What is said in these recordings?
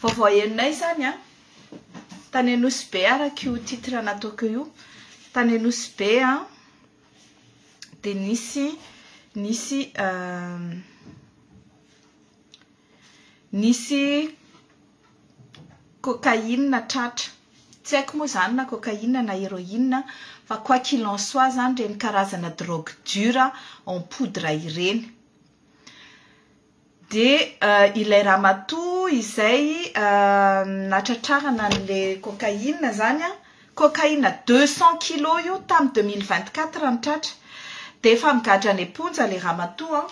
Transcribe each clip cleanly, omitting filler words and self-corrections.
Vaovao henonay izany an, tany Nosy Be araka io titre nataoko io, tany Nosy Be an, dia nisy nisy nisy cocaïne tratra. Tsy haiko moa izany na cocaïne na héroïne fa quoi qu'il en soit izany ireny karazana drogue dure en poudre ireny. Dia ilay ramatoa izay natratrarana an'ilay cocaïne izany an, cocaïne 200 kilos io tamin'ny 2024 no tratra. Dia efa migadra any am-ponja ilay ramatoa an,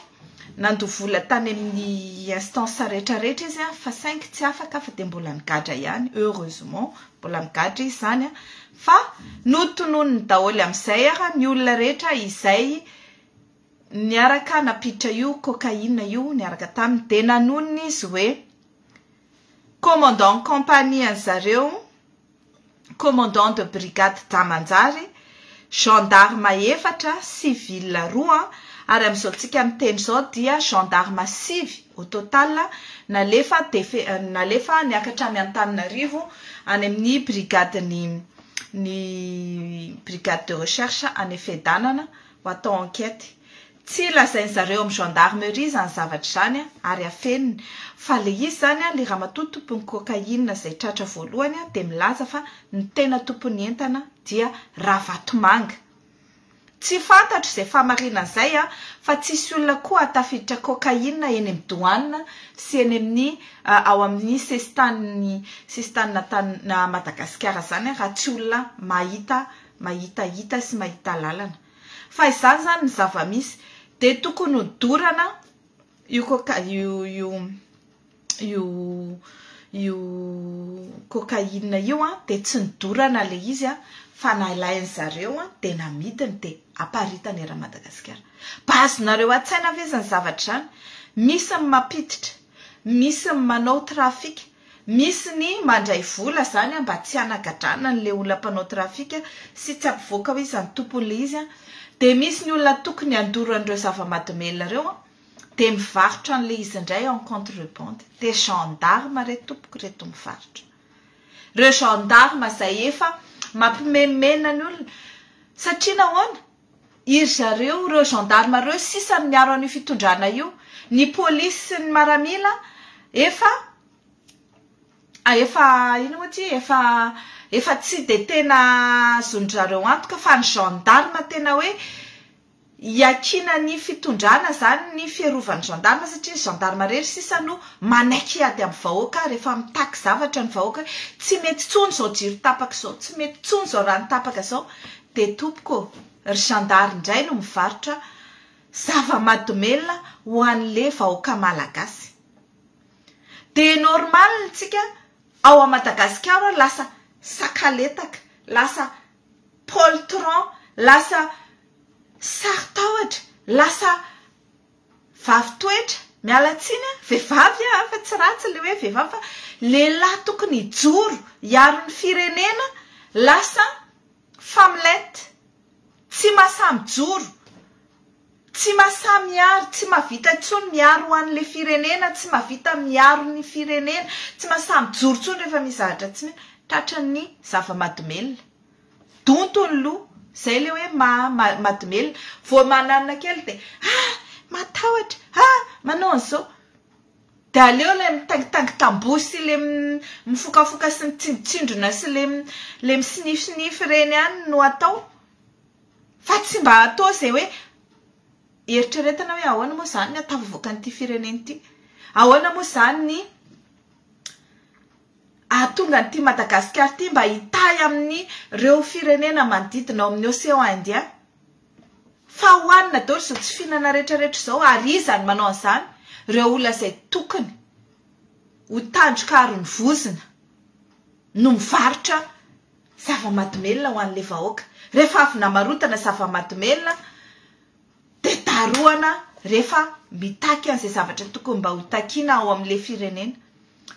nandoa vola tany amin'ny instance rehetrarehetra izy an, fa saingy tsy afaka fa dia mbola nigadra ihany, heureusement mbola migadra izy izany an, fa notononiny daholo amin'izay ary ny olona rehetra izay Niaraka nampiditra io cocaïne io niaraka taminy dia nanonona izy hoe commandant compagnie an'zareo, commandant de brigade Damanjary, gendarme efatra, civil roa ary amin'izao tsika miteny izao dia gendarme sivy au total nalefa defe nalefa niakatra any Antananarivo any amin'ny brigade-n'ny ny brigade de recherche any Fedanana ho atao enquête. Tsy lazain zareo am gendarmerie izany zavatra izany ary afeniny. Fa le izy izany le ramatoa tompon'ny cocaïne izay tratra voalohany dia milaza fa ny tena tompon'ny entana dia Ravatomanga. Tsy fantatro izay fahamarinan'izay fa tsisy olona koa hahatafiditra cocaïne eny amin'ny douane sy eny amin'ny ao amin'ny sesitany sesitanin'Antanana Madagasikara izany raha tsy olona mahita mahitahita sy mahita lalana. Fa izany izany ny zava-misy. Dia tokony ho dorana io coca io io io io cocaïne io an, dia tsy nodorana ilay izy an, fa nalain-dry zareo an, dia namidiny dia aparitany eran'i Madagasikara. Mba azonareo an-tsaina ve izany zavatra izany? Misy ny mampiditra, misy ny manao trafic, Misy ny mandray vola zany mba tsy hanagadrana an'le olona mpanao trafika sy tsy hampivoaka hoe iza ny tompon'le izy an, dia misy ny olona tokony handoro an'ireo zava-mahadomelina ireo an, dia mivarotra an'le izy indray en contrebande, dia gendarme re tompoko ireto mivarotra. Ireo gendarme izay efa mampimenomenona ny olona, satria nahoana? Iry zareo, ireo gendarme ireo sisa no miaro an'io fitondrana io. Ny polisy sy ny maramila efa efa inona moa ity efa efa tsy dia tena azon-dry zareo antoka fa ny gendarme tena hoe iankinan'ny fitondrana izany ny fiarovan'ny gendarme satria ny gendarme irery sisa no manaiky hiady amin'ny vahoaka rehefa mitaky zavatra ny vahoaka hoe tsy mety intsony izao jiro tapaka izao, tsy mety intsony izao rano tapaka izao. Dia tompoko ô, ry zandary indray no mivarotra zava-mahadomelina ho an'le vahoaka malagasy. Dia normal tsika ao a Madagasikara lasa sakaletaka, lasa poltron, lasa saro-tahotra, lasa vavy toetra, miala tsiny an, vehivavy an, fa tsy ratsy le hoe vehivavy fa lehilahy tokony hijoro hiaro ny firenena lasa Femmelette, tsy mahasahy mijoro, tsy mahasahy miaro, tsy mahavita intsony miaro ho an'ilay firenena, tsy mahavita miaro ny firenena, tsy mahasahy mijoro intsony rehefa misy zavatra tsy mety, tratran'ny zava-mahadomelina. Donto ny loha, izay ilay hoe maha mahadomelina. Vao mananona kely dia ah! matahotra, ah! manao an'izao. Dia aleo ilay mitaingitaingy tamboho sy ilay mifokafoka sy mitsindrotsindrona sy ilay ilay misinifinify ireny ihany no atao fa tsy mba atao izay hoe eritreretina hoe ahoana moa izany ny hahatafavoaka an'ity firenena ity, ahoana moa izany ny hahatonga an'ity Madagasikara ity mba hitahy amin'ireo firenena manodidina ao amin'ny Océan Indien. Fa hohanina daholo izao tsy fihinana rehetra rehetra izao ary iza no manao an'izany? Ireo olona izay tokony ho tandroka aro ny vozona no mivarotra zava-mahadomelina ho an'ilay vahoaka. Rehefa avy namarotana zava-mahadomelina dia darohana rehefa mitaky an'izay zavatra tokony mba ho takiana ao amin'ilay firenena.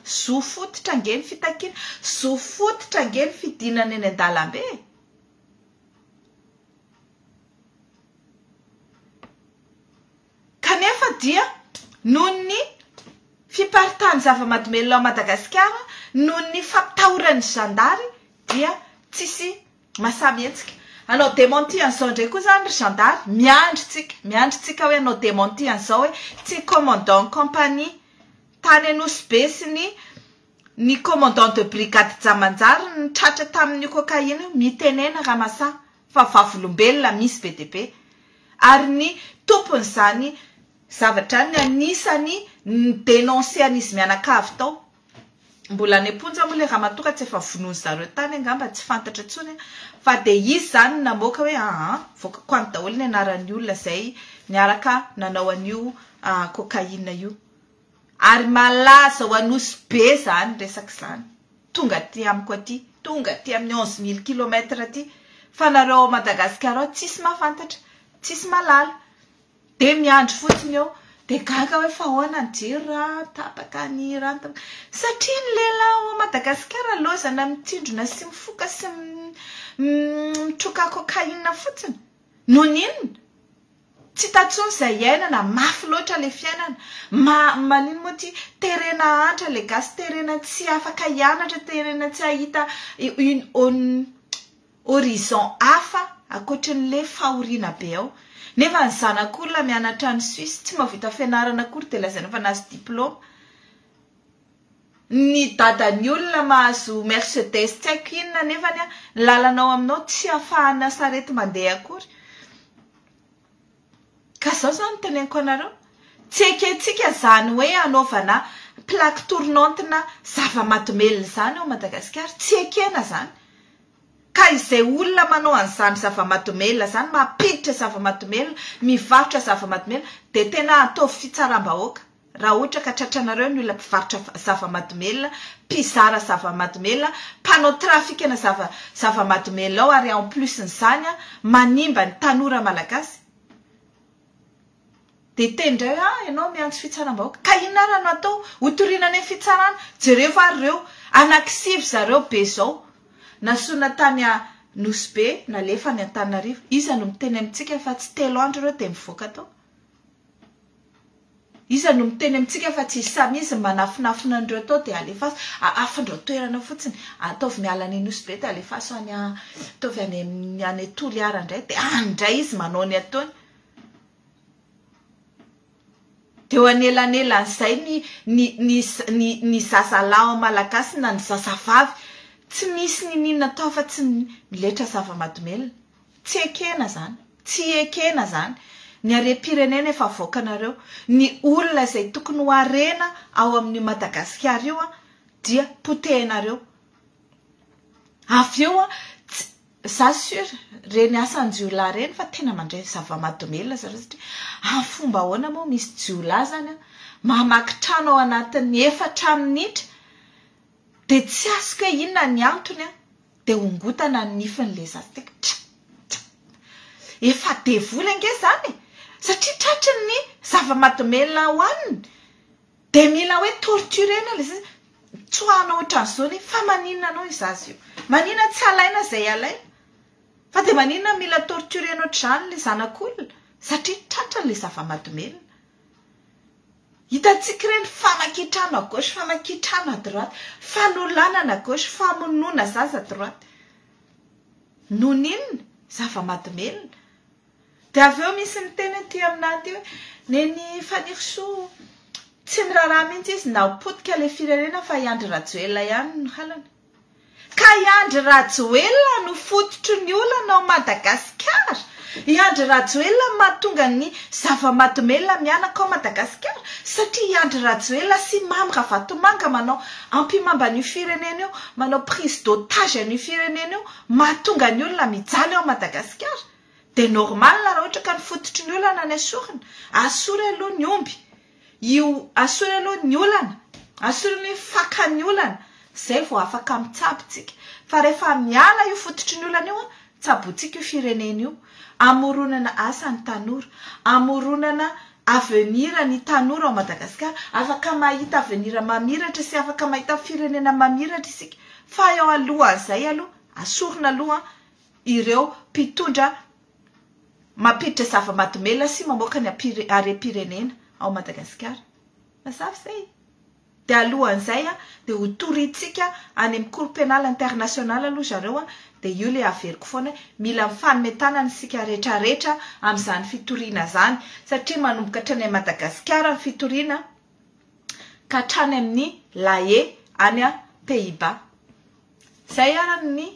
Zo fototra ange ny fitakiana, zo fototra ange ny fidinana eny an-dalambe e! Kanefa dia noho ny Fiparitahan'ny zava-mahadomelina ao Madagasikara noho ny fampitahoran'ny zandary dia tsisy mahasahy mihetsika. Hanao démenti an'izao indray koa izany ry zandary, miandry tsika, miandry tsika hoe hanao démenti an'izao hoe tsy commandant compagnie tany Anosibe sy ny ny commandant de brigade Jamanjary no tratra tamin'io cocaïne io, mitenena raha mahasahy fa vavolombelona misy be dia be ary ny tompon'izany Zavatra ny anisany ni-denoncer an'izy mianakavy tao. Mbola any am-ponja moa ilay ramatoa ka tsy efa vonoin'ny zareo tany angamba, tsy fantatra intsony fa dia izy izany no namoaka hoe aa, voakako any daholo ny anaran'ny olona izay niaraka nanao an'io cocaïne io. Ary malaza ao Anosy be izany resaka izany. Tonga aty amiko aty, tonga aty amin'ny 11 000 kilomètres aty. Fa nareo ao Madagasikara ao tsisy mahafantatra, tsisy mahalala. Dia miandry fotsiny eo. Dia gaga hoe fa ahoana ny jiro raha tapaka ny rano tapaka. Satria ny lehilahy ao Madagasikara lozana mitsindrona sy mifoka sy mitroka cocaïne fotsiny. Noho ny inona? Tsy hita intsony izay iainana, mafy loatra ilay fiainana. Ma, manino moa ity? Terena hahantra ilay gasy, terena tsy afaka hianatra, terena tsy hahita une horizon hafa ankoatrin'le fahoriana be ao. Nefa ny zanak'olona mianatra any Suisse tsy mahavita fianarana akory dia lazaina fa nahazo diploma. Ny dadan'ny olona mahazo Mercedes tsy haiko inona nefany ny lalana ao aminao tsy ahafahana sarety mandeha akory. Ka zao zany no teneniko anareo, tsy ekentsika zany hoe hanaovana plaque tournante-na zava-mahadomelina izany ao Madagasikara, tsy ekena zany. Ka izay olona manao an'izany zava-mahadomelina izany, mampiditra zava-mahadomelina, mivarotra zava-mahadomelina, dia tena ataovy fitsaram-bahoaka. Raha ohatra ka tratranareo ny olona mpivarotra zava-mahadomelina, mpizara zava-mahadomelina, mpanao trafikana zava zava-mahadomelina ao ary en plus n'izany manimba ny tanora malagasy, dia hiteny indray hoe ah ianao miantso fitsaram-bahoaka. Ka inona ary no atao? Hotoriana any amin'ny fitsarana? Jereo ary ireo, anankisivy zareo be izao. Nasoina tany Nosy Be, nalefa any Antananarivo. Iza no miteny amintsika fa tsy telo andro ireo dia mivoaka tao? Iza no miteny amintsika fa tsy samy izy manafinafina an'ireo tao dia alefaso, afindrao toerana fotsiny, ataovy miala any Nosy Be dia alefaso any ataovy any amin'ny any Toliara indray dia any indray izy manao ny ataony. Dia eo anelanelan'izay ny ny ny ny ny zazalahy malagasy na ny zazavavy tsy misy niniana atao afa-tsy ny miletra zava-mahadomelina. Tsy ekena izany. Tsy ekena izany. Ny harem-pirenena efa avoakanareo. Ny olona izay tokony ho harena ao amin'io Madagasikara io dia potehinareo. Avy eo tsy, za sur reny asan-jiolahy ireny fa tena mandray zava-mahadomelina zareo satria amin'ny fomba ahoana moa misy jiolahy izany mamaky trano ao anatin'ny efatra minitra dia tsy azoko hoe inona ny antony an. Dia ongotana ny nifin'ilay zaza dia tsa tsa. Efa devoly ange izany e! Satria tratry ny zava-mahadomelina hohaniny. Dia mila hoe torturer-na ilay zaza. Tsoahana ohatran'izao ny fa maninona anao io zaza io? Maninona tsy alaina izay alaina? Fa dia maninona mila torturer-na ohatr'izany ilay zanak'olona? Satria tratran'ilay zava-mahadomelina. Hitantsika ireny famakian-trano à gauche, famakian-trano à droite, fanolanana à gauche, famonoana zaza à droite. Noho ny inona? Zava-mahadomelina. Dia avy eo misy miteny aty aminà aty hoe, Neny Fanirisoa, tsy miraharaha mihitsy izy na ho potika ilay firenena fa i Andry Rajoelina ihany no halany. Ka i Andry Rajoelina no fototry ny olana ao Madagasikara? I Andry Rajoelina no mahatonga ny zava-mahadomelina mihanaka ao Madagasikara? Satria i Andry Rajoelina sy Mamy Ravatomanga manao ampihimamba an'io firenena io, manao prise d'otage an'io firenena io, mahatonga ny olona mijaly ao Madagasikara? Dia normal raha ohatra ka ny fototry ny olana no esorina. Asory aloha ny omby. Io asory aloha ny olana, asory ny fakan'ny olana, zay vao afaka mitsabo tsika. Fa rehefa miala io fototry ny olana io, tsabointsika io firenena io. Amoronana asa ny tanora, amoronana avenir ny tanora ao Madagasikara. Afaka mahita avenir mamiratra sy afaka mahita firenena mamiratra isika. Fa eo alohan'izay aloha, asorina aloha ireo mpitondra Mampiditra zava-mahadomelina sy mamoaka ny harem-pirenena ao Madagasikara. Mazava izay? Dia alohan'izay dia ho torintsika any amin'ny cour pénale internationale aloha zareo dia io ilay averiko foana hoe mila mifanome tanana isika rehetrarehetra amin'izany fitoriana izany satria manomboka hatrany amin'i Madagasikara ny fitoriana ka hatrany amin'ny La Haye any Pays-Bas. Izay ary ny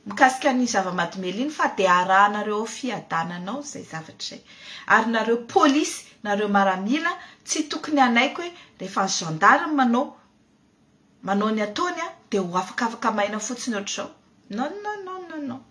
mikasika ny zava-mahadomelina iny fa dia arahanareo ao fiadanana ao izay zavatra izay. Ary nareo polisy, nareo maramila tsy tokony hanaiky hoe rehefa ny gendarme manao manao ny ataony dia ho afakafaka maina fotsiny ohatr'izao. Non non non non non.